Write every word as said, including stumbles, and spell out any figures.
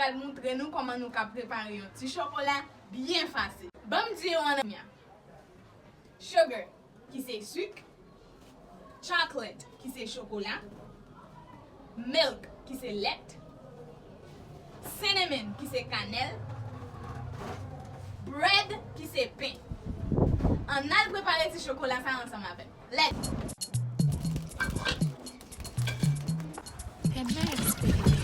Al montre nou kòman nou ka prepare yon ti chokola byen fasil. Ban m di yo an nya. Sugar, ki se sik. Chocolate, ki se chokola. Milk, ki se lèt. Cinnamon, ki se kanèl. Bread, ki se pen. Ann al prepare ti chokola sa ansanm avè m. Let's. Advanced.